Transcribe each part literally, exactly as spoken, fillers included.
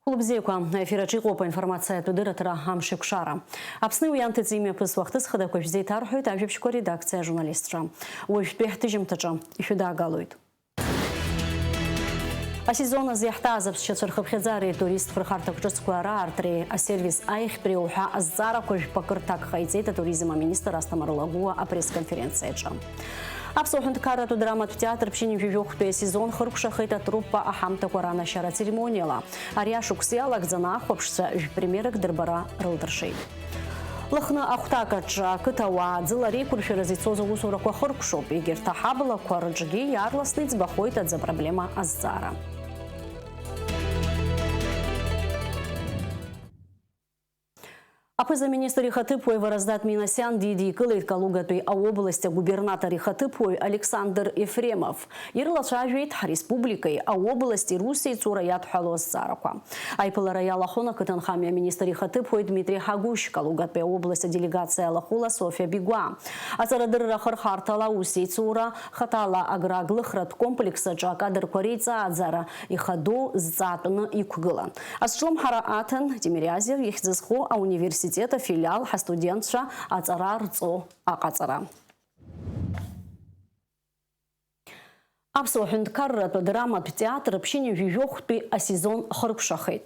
Хәылбзиақәа, аефир аҿы иҟоуп аинформациатә дырраҭара Амшеикәшара. Аԥсны уи анҭыҵ имҩаԥысуа ахҭыс хадақәа шәзеиҭарҳәоит ажәабжьқәа редакциа ажурналистцәа. Уажәтәи ҳҭыжьымҭаҿы ишәыдаагалоит. Асезон азы иаҳҭааз аԥсшьацәа рхыԥхьаӡареи турист хырхарҭак ҿыцқәа раартреи асервис аиӷьтәреи уҳәа азҵаарақәа жәпакы рҭак ҟаиҵеит атуризм аминистр Асҭамыр Лагәуа апресс-конференциаҿы. Аԥсуа ҳәынҭқарратә драматә театр ԥшьынҩажәи жәохәтәи асезон хыркәшахеит атруппа аҳамҭақәа ранашьара ацеремониала. Ари ашықәс иалагӡаны ахәаԥшцәа жәпремиерак дырбара рылдыршеит. Лыхны ахәҭак аҿы ақыҭауаа ӡыла реиқәыршәаразы ицоз аусурақәа хыркәшоуп, егьырҭ аҳаблақәа рҿгьы иаарласны иӡбахоит аӡы апроблема азҵаара. Аԥыза-министр ихаҭыԥуаҩ Вараздат Минасиан дидикылеит Калугатәи аобласти агубернатор ихаҭыԥуаҩ Александр Ефремов. Ирлацәажәеит ҳреспубликеи аобласти русеицура иадҳәало азҵаарақәа. Аиԥылара иалахәын ақыҭанхамҩа аминистр ихаҭыԥуаҩ Дмитри Ҳагәышь, Калугатәи аобласть аделегациа алахәыла Софиа Бигәаа. Аҵарадырра ахырхарҭала аусеицура, хаҭала агра-аглыхратә комплекс аҿы акадрқәа реиҵааӡара ихадоу зҵаатәны иқәгылан. Азҿлымҳара аҭан Тимириазев ихьӡ зху ауниверситет афилиал ҳастудентцәа аҵара рҵо аҟаҵара. Аԥсуа ҳәынҭқарратә драматә театр ԥшьынҩажәи жәохәтәи асезон хыркәшахеит.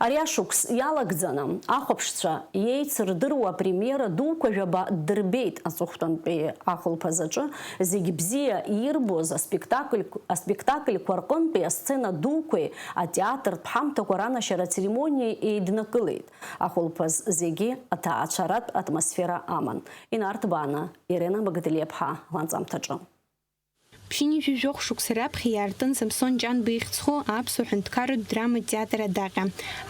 Ари ашықәс иалагӡаны ахәаԥшцәа иеицырдыруа апремиера дуқәа жәаба ддырбеит аҵыхәтәантәи ахәылԥазаҿы. Зегь бзиа ирбоз аспектакль, аспектакльқәа рҟынтәи асцена дуқәеи атеатртә ҳамҭақәа ранашьара ацеремониеи еиднакылеит. Ахәылԥаз зегьы аҭаацәаратә атмосфера аман. Инарҭбааны Ирена Магделеԥҳа ланҵамҭаҿы. Ԥшьынҩажәи жәохә шықәса раԥхьа иаартын Самсон Ҷанба ихьӡ зху аԥсуа ҳәынҭқарратә драматә театр адаҟьа.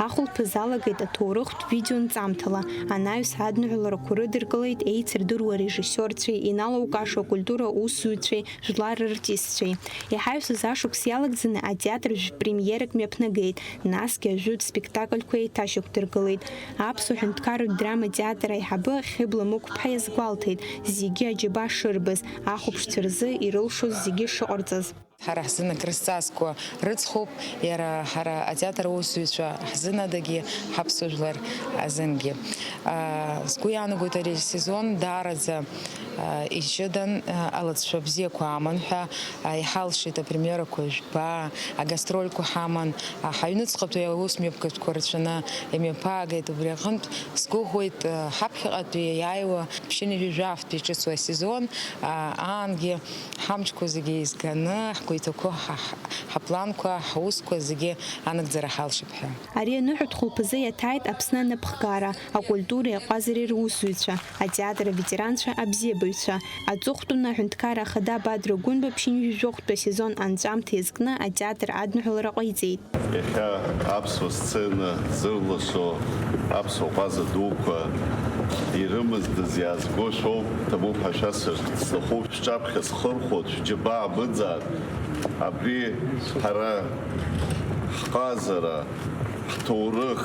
Ахәылԥаз алагеит аҭоурыхтә видеонҵамҭала, анаҩс адныҳәаларақәа рыдыркылеит еицырдыруа режиссиорцәеи, иналаукашо акультура усзуҩцәеи, жәлар рартистцәеи. Иҳаҩсыз ашықәс иалагӡаны атеатр жәпремиерак мҩаԥнагеит, насгьы ажәытә спектакльқәа еиҭашьақәдыргылеит. Аԥсуа ҳәынҭқарратә драматә театр аиҳабы Хьыбла Мықәԥҳа иазгәалҭеит, зегьы аџьаба шырбаз, ахәаԥшцәа рзы ирылшоз зегьы шыҟарҵаз. Ҳара ҳзын акрызҵазкуа рыцхуп, иара ҳара атеатр аусзуҩцәа ҳзынадагьы, ҳаԥсуа жәлар азынгьы. Аа, сгәы иаанагоит, ари асезон даараӡа, аа, иҷыдан, аа, алҵшәа бзиақәа аман ҳәа, аа, иҳалшеит апремиерақәа жәба, агастрольқәа ҳаман, аа, ҳаҩныҵҟатәи аус мҩаԥгатәқәа рацәаны имҩаԥаагеит. Убри аҟынтә сгәыӷуеит, аа, ҳаԥхьаҟатәи иааиуа ԥшьынҩажәи жәафтәи иҿыцу асезон, аа, аангьы ҳамчқәа зегьы еизганы, ҳгәеиҭақәа, ҳа-, ҳа-, ҳапланқәа, ҳусқәа зегьы анагӡара ҳалшап ҳәа. Ари аныҳәатә хәылԥазы иаҭааит Аԥсны анапхгара, акультуреи аҟазареи русзуҩцәа, атеатр аветеранцәа, абзиабаҩцәа. Аҵыхәтәаны аҳәынҭқарра ахада Бадра Гәынба ԥшьынҩажәи жәохәтәи асезон анҵәамҭа иазкны атеатр адныҳәалара ҟаиҵеит. Иахьа аԥсуа сцена зырлашо аԥсуа ҟаза дуқәа ирымаздаз иаазго шәоуп, ҭабуп ҳәа шәасҳәарц сҭахуп. Шәҿаԥхьа схырхәоит, шәџьабаа мыӡаат. Абри ҳара ҳҟазара, ҳҭоурых,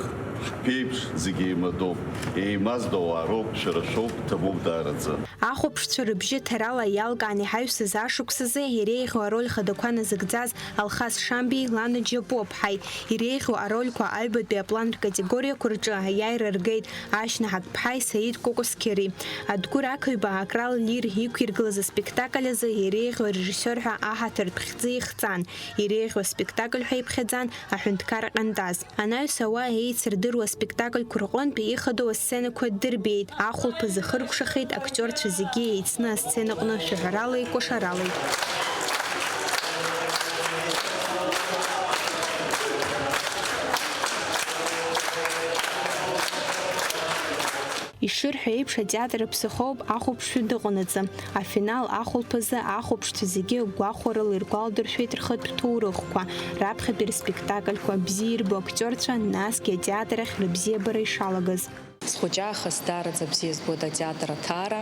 ҳԥеиԥш зегьы еимадоуп. Еимаздо ауаа роуп, шәара шәоуп, ҭабуп даараӡа. Ахәаԥшцәа рыбжьы ҭарала иалкаан иҳаҩсыз ашықәс азы иреиӷьу ароль хадақәа назыгӡаз Алхас Шамбеи Лана Џьапуаԥҳаи, иреиӷьу арольқәа аҩбатәи аплан ркатегориақәа рҿы аиааира ргеит Ашьна Ҳақԥҳаи Саид Кәакәасқьари. Адгәыр Ақаҩба Акрал Лир иқәиргылаз аспектакль азы иреиӷьу арежиссиор ҳәа аҳаҭыртә хьӡы ихҵан, иреиӷьу аспектакль ҳәа иԥхьаӡан Аҳәынҭқар ҟьантаз. Анаҩс ауаа еицырдыруа аспектакльқәа рҟынтә ихадоу асценақәа ддырбеит, ахәылԥазы хыркәшахеит актиорцәа зегьы еицны асценаҟны шәаҳәаралеи кәашаралеи. Ишырҳәо еиԥш, атеатр аԥсахоуп ахәаԥшҩы дыҟанаҵы. Афинал ахәылԥазы ахәаԥшцәа зегьы гәахәарыла иргәалдыршәеит рхатә ҭоурыхқәа, раԥхьатәи рспектакльқәа, бзиа ирбо актиорцәа, насгьы атеатр ахь рыбзиабара ишалагаз. Схәыҷаахыс даараӡа бзиа збоит атеатр аҭаара.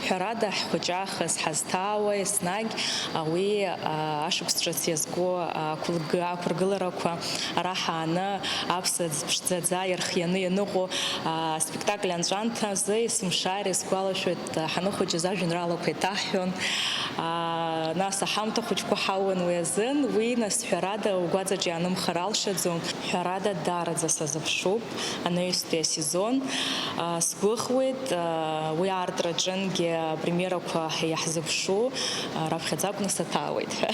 Ҳәарада, ҳхәыҷаахыс ҳазҭаауа еснагь уи, а, ашықәс ҿыц иазку, а, ақәылгы-, ақәыргыларақәа ара ҳааны, аԥсаӡ ԥшӡаӡа ирхианы ианыҟоу, а, аспектакль анҵәамҭазы есымшааир исгәалашәоит, ҳаныхәыҷыз ажәеинраалақәа еиҭаҳҳәон. А, нас аҳамҭа хәыҷқәа ҳауан уи азын, уи, нас, ҳәарада, угәаҵаҿ иаанымхар алшаӡом. Ҳәарада, даараӡа сазыԥшуп анаҩстәи асезон. А, сгәыӷуеит, а, уи аартраҿынгьы апремиерақәа иаҳзыԥшу, а, раԥхьаӡа акәны саҭаауеит ҳәа.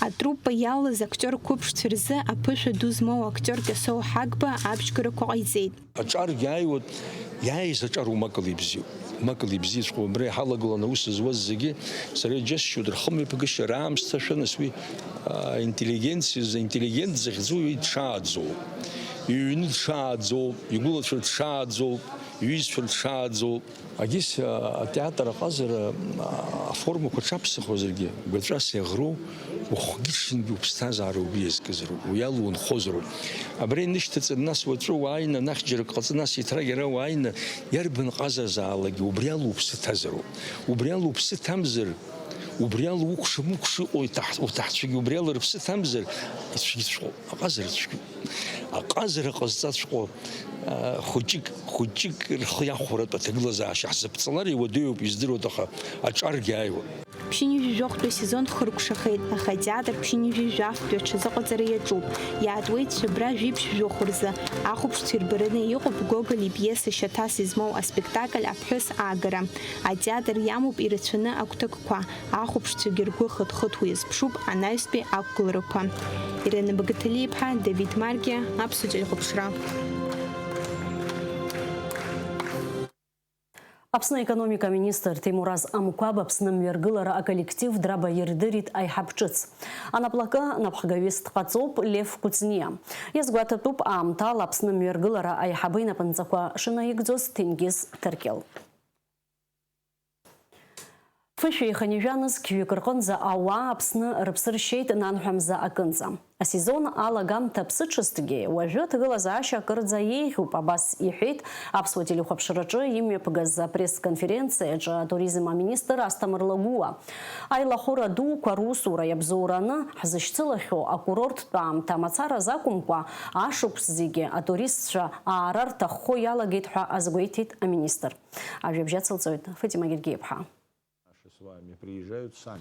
Атруппа иалаз актиор қәыԥшцәа рзы аԥышәа ду змоу актиор Кьасоу Ҳагба абжьгарақәа ҟаиҵеит. Аҿаргьы ааиуеит, иааиз аҿар умакала ибзиоуп. Умакала ибзиаҵәҟьоуп. Абра иҳалагыланы аус зуаз зегьы, сара иџьасшьоит, рхымҩаԥгашьа раамсҭашәа, нас уи, аа, интеллигенциа, интеллигент захьӡу уи дшааӡоу, иҩны дшааӡоу, игәылацәа дшааӡоу, иҩызцәа дшааӡоу. Агьыс, а, атеатр аҟазара, а, аформақәа ҽаԥсахуазаргьы, гәаҵәас иаӷроу, ухгьы-ҽынгьы уԥсҭазаара угәы иазкызароуп, уи ала унхозароуп. Абра инышьҭаҵаны, нас уаҵәы уааины, анахь џьара акы ҟаҵаны, нас еиҭрак иара уааины, иарбан ҟазазаалакгьы убри ала уԥсы ҭазароуп. Убри ала уԥсы ҭамзар, убри ала укәша-мыкәша ыҟоу иҭаҳ-, уҭаҳцәагьы убри ала рыԥсы ҭамзар, ицәгьаҵәҟьоуп, аҟазара цәгьоуп. Аҟазара ҟазҵаҵәҟьоу, а, хәыҷык, хәыҷык рхы иахәаратәы аҭагылазаашьа ҳзаԥҵалар иуадаҩуп, издыруеит, аха аҿаргьы ааиуеит. Ԥшьынҩажәи жәохәтәи асезон хыркәшахеит, аха атеатр ԥшьынҩажәи жәафтәи аҽазыҟаҵара иаҿуп. Иаатуеит шәыбра жәиԥшь жәохә рзы. Ахәаԥшцәа ирбараны иҟоуп Гоголь ипиеса шьаҭас измоу аспектакль Аԥҳәыс аагара. Атеатр иамоуп ирацәаны агәҭакқәа. Ахәаԥшцәагьы ргәы хыҭ-хыҭуа иазԥшуп анаҩстәи ақәгыларақәа. Ирина Багаҭалиа-иԥҳа, Давид Маркиа, Аԥсуа телехәаԥшра. Аԥсны аекономика аминистр Ҭемураз Амқәаб Аԥсны мҩаргылара аколлектив драбаирдырит аиҳаб ҿыц. Анаплакы напхгаҩыс дҟаҵоуп Лев Кәыҵниа. Иазгәаҭатәуп аамҭала Аԥсны мҩаргылара аиҳабы инапынҵақәа шынаигӡоз Ҭенгиз Ҭаркьыл. Фышәи хынҩажәа нызқьҩык рҟынӡа ауаа Аԥсны рыԥсы ршьеит нанҳәа мза акынӡа. Асезон алагамҭа ԥсыҽызҭгьы уажәы аҭагылазаашьа акырӡа еиӷьуп, абас иҳәеит Аԥсуа телехәаԥшраҿы имҩаԥгаз апресс-конференциаҿы атуризм аминистр Асҭамыр Лагәуа. Аилахәыра дуқәа русура иабзоураны ҳзышьцылахьоу акурорттә аамҭа мацараз акәымкәа, ашықәс зегьы атуристцәа аара рҭаххо иалагеит ҳәа азгәеиҭеит аминистр. Ажәабжь ацылҵоит Фатима Гергиеԥҳа.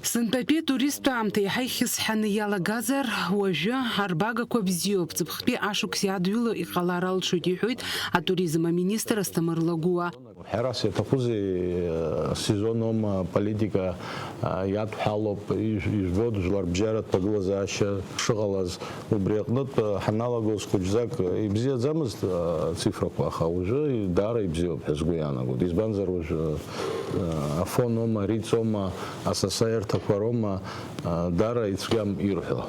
Сынтәатәи атуристтә аамҭа иаҳа ихьысҳаны иалагазар, уажәы арбагақәа бзиоуп, ҵыԥхтәи ашықәс иадҩыло иҟалар алшоит, иҳәоит атуризм аминистр Асҭамыр Лагәуа. Ҳәарас иаҭахузеи, асезон аума, аполитика, а, иадҳәалоуп, иж-, ижәбоит жәларбжьаратә ҭагылазаашьа шыҟалаз. Убри аҟнытә, а, ҳаналагоз хәыҷӡак, а, ибзиаӡамызт, а, ацифрақәа, аха уажәы даара ибзиоуп ҳәа сгәы иаанагоит. Избанзар, уажәы, а, афон аума, риц аума, асасааирҭақәа роума, а, даара ицәгьам ирҳәо.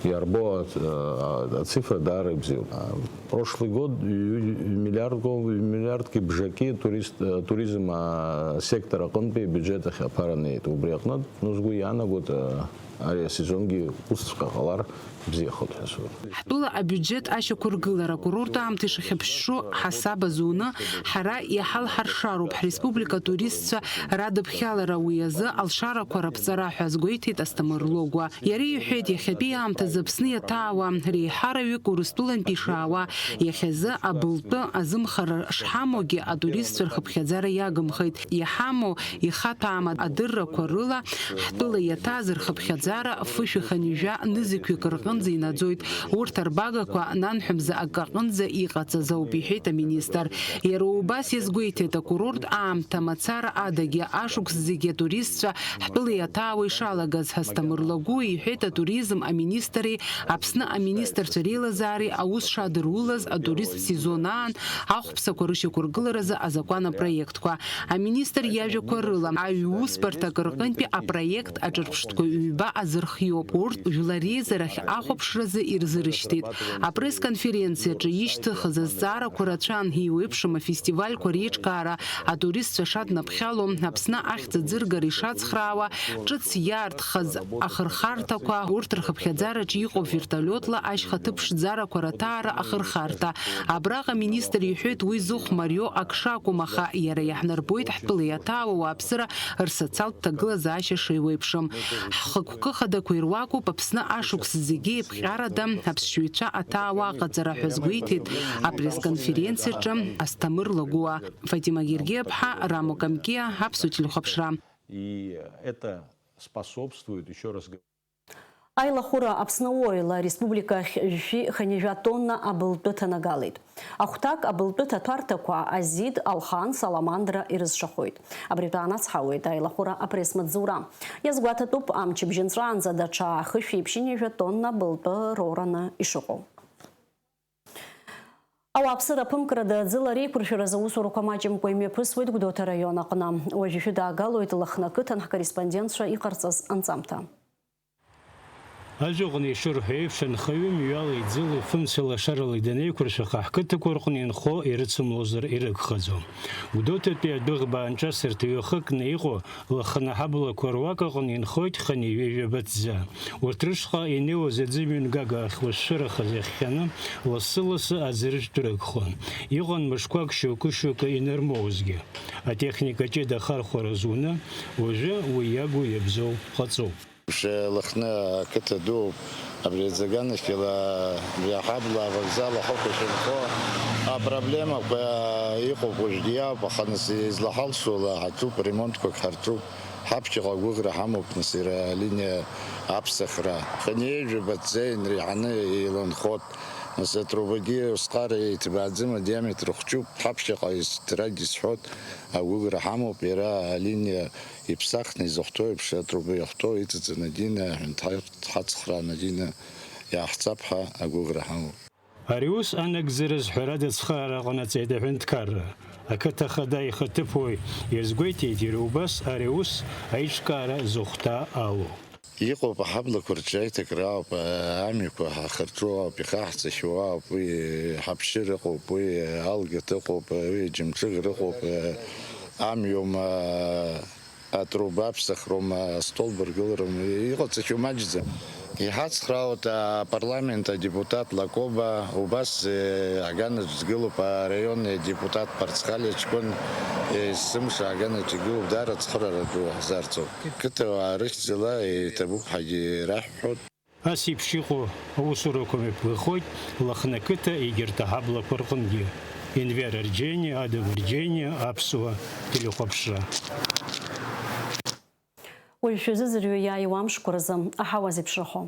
Иарбоу, а, а, ацифра даара ибзиоуп. А, прошлый год ҩ-, ҩ-, миллиардк, миллиардки бжаки турист, а, туризм, а, сектор аҟынтәи абиуџьет ахь аԥара неит. Убри аҟнытә, ну, сгәы иаанагоит, а, ари асезонгьы усҵәҟьа ҟалар бзиахоит ҳәа сыҟоуп. Ҳтәыла абиуџьет ашьақәыргылара акурорт аамҭа ишахьыԥшшо ҳасаб азуны, ҳара иҳалҳаршароуп ҳреспублика атуристцәа радыԥхьалара, уи азы алшарақәа раԥҵара ҳәа азгәеиҭеит Асҭамыр Логәуа. Иара иҳәеит, иахьатәи аамҭазы Аԥсны иаҭаауа реиҳараҩык Урыстәылантәи ишаауа, иахьазы абылтәы азымхара шҳамоугьы атуристцәа рхыԥхьаӡара иагымхеит. Иҳамоу ихаҭәаам адыррақәа рыла, ҳтәыла иаҭааз рхыԥхьаӡара фышәи хынҩажәа нызқьҩык рҟынӡа инаӡоит. Урҭ арбагақәа нанҳәа мза акы аҟынӡа иҟаҵаз ауп, иҳәеит аминистр. Иара убас иазгәеиҭеит, акурорт аамҭа мацара адагьы ашықәс зегьы атуристцәа ҳтәыла иаҭаауа ишалагаз. Асҭамыр Лагәуа иҳәеит, атуризм аминистри Аԥсны аминистрцәа реилазаареи аус шадырулаз атуристтә сезон аан ахәԥсақәа рышьақәыргыларазы азакәан апроектқәа. Аминистр иажәақәа рыла, аҩ-усбарҭак рҟынтәи апроект аҿырԥштәқәа ҩба азырхиоуп. Урҭ жәлар реизарахь ахәаԥшразы ирзырышьҭит. Апресс-конференциаҿы ишьҭыхыз азҵаарақәа рацәан, еиуеиԥшым афестивальқәа реиҿкаара, атуристцәа шаднаԥхьало, Аԥсны ахьӡ аӡыргара ишацхраауа, ҿыц иаартхаз ахырхарҭақәа, урҭ рхыԥхьаӡараҿы иҟоу вертолиотла ашьха ҭыԥ ԥшӡарақәа раҭаара ахырхарҭа. Абраҟа аминистр иҳәеит, уи зыхә мариоу ак шакәым, аха иара иаҳнарбоит ҳтәыла иаҭаауа ауааԥсыра рсоциалтә ҭагылазаашьа шеиуеиԥшым. Ҳхықәкы хадақәа ируакуп Аԥсны ашықәс зегьы еиԥҟьарада аԥсшьаҩцәа аҭаауа аҟаҵара ҳәа азгәеиҭеит апресс-конференциаҿы Асҭамыр Лагәуа. Фатима Гергиаԥҳа, Рамо Камкиа, Аԥсуа телехәаԥшра. И это способствует, ещё раз говорю. Аилахәыра Аԥсны уаҩла ареспублика ахь жәшәи хынҩажәа тонна абылтәы ҭанагалеит. Ахәҭак абылтәы ҭаҭәарҭақәа Азид, Алхан, Саламандра ирызшахоит. Абри атәы аанацҳауеит аилахәыра апресс-маҵзура. Иазгәаҭатәуп, амчыбжьынҵәаанӡа даҽа хышәи ԥшьынҩажәа тонна абылтәы роураны ишыҟоу. Ауааԥсыра аԥымкрада ӡыла реиқәыршәаразы аусурақәа маҷымкәа имҩаԥысуеит Гәдоуҭа араион аҟны. Уажәы шәыдаагалоит Лыхны ақыҭан ҳкорреспондентцәа иҟарҵаз анҵамҭа. Ажәаҟны ишырҳәо еиԥш, анхаҩы мҩалеи ӡылеи фымцеи лашаралеи данеиқәыршәаха, ҳқыҭақәа рҟны инхо ирыцымлозар ирыгхаӡом. Гәдоуҭатәи адәыӷба аанҿасырҭа ҩахыкны иҟоу Лыхны аҳаблақәа руак аҟны инхоит хынҩажәи ҩажәа ҭӡы. Урҭ рышҟа инеиуаз аӡы ҩынгага ахьуашәшәырахаз иахҟьаны, лассы-лассы аӡыржәтә рыгхон. Иҟан мышқәак шьоукы-шьоукы инармоузгьы. Атехника ҷыда ахархәара зуны, уажәы уи иагу иабзоу ҟаҵоуп. Лыхны ақыҭа дууп, абри аӡаганахьала, абри аҳабла авокзал ахықәахь инхо апроблемақәа иҟоуп, уажәгьы иаауп, аха нас излаҳалшо ала ҳаҿуп, ремонтқәак ҳарҿуп. Ҳаԥхьаҟа агәыӷра ҳамоуп, нас иара алиниа аԥсахра. Хынҩажәа ҭӡы инреиҳаны еиланхот, нас атрубагьы усҟар иҭбааӡам, адиаметр хәҷуп, ҳаԥхьаҟа исҭрагь исҳәот, агәыӷра ҳамоуп, иара алиниа иԥсахны изыхәҭоу еиԥш, атруба иахәҭоу иҵыҵаны адина, аҳәынҭҳа дҳацхрааны адина иааҳҵап ҳәа агәыӷра ҳамоуп. Ари ус анагӡараз ҳәарада ацхыраара ҟанаҵеит аҳәынҭқарра. Ақыҭа ахада ихаҭыԥуаҩ иазгәеиҭеит, иара убас ари аус аиҿкаара зыхәҭа алоу. Иҟоуп, аҳаблақәа рҿы аиҭакра ауп, амҩақәа ҳахырҿу ауп, ихаҳҵахьоу ауп, уи ҳаԥшьыр ыҟоуп, уи алгыҭ ыҟоуп, уи џьымҽыӷра ыҟоуп, амҩоума, атруба аԥсахроума, астолб ргылароума, иҟаҵахьоу маҷӡам. Иҳацхраауеит апарламент адепутат Лакоба, убас, э, аганаҿ дгылоуп араионный адепутат Ԥарцхали аҷкәын, э, есымша аганаҿ игылоуп, даара ацхыраара ду ҳзарҵоуп. Қыҭауаа рыхьӡала иҭабуп ҳәагьы раҳҳәоит. Ас еиԥш иҟоу аусурақәа мҩаԥгахоит Лыхны ақыҭа егьырҭ аҳаблақәа рҟынгьы. Енвер Арџьениа, Ада Варџьениа, Аԥсуа телехәаԥшра. Уажә шәазыӡырҩы иааиуа амшқәа рзы аҳауа зеиԥшрахо.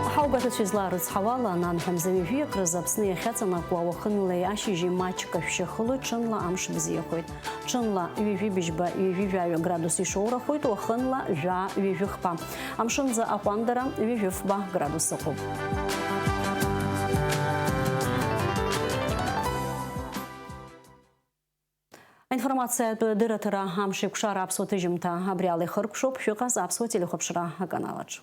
Аҳаугәаҭацәа излаарыцҳауала, ананҳәа мза ҩажәи акрызы Аԥсны иахьаҵанакуа уахынлеи ашьыжьи маҷк ашәшьа хылоит, ҽынла амш бзиахоит. Ҽынла ҩажәи быжьба, ҩажәи жәаҩа градус ишоурахоит, уахынла жәаа, ҩажәи хԥа. Амшынӡы аҟәандара ҩажәи фба градус ыҟоуп. Аинформациатә дырраҭара амш еиқәшара аԥсуа ҭыжьымҭа абри ала ихыркәшоуп, шәыҟаз аԥсуа телехәаԥшра аканалаҿ.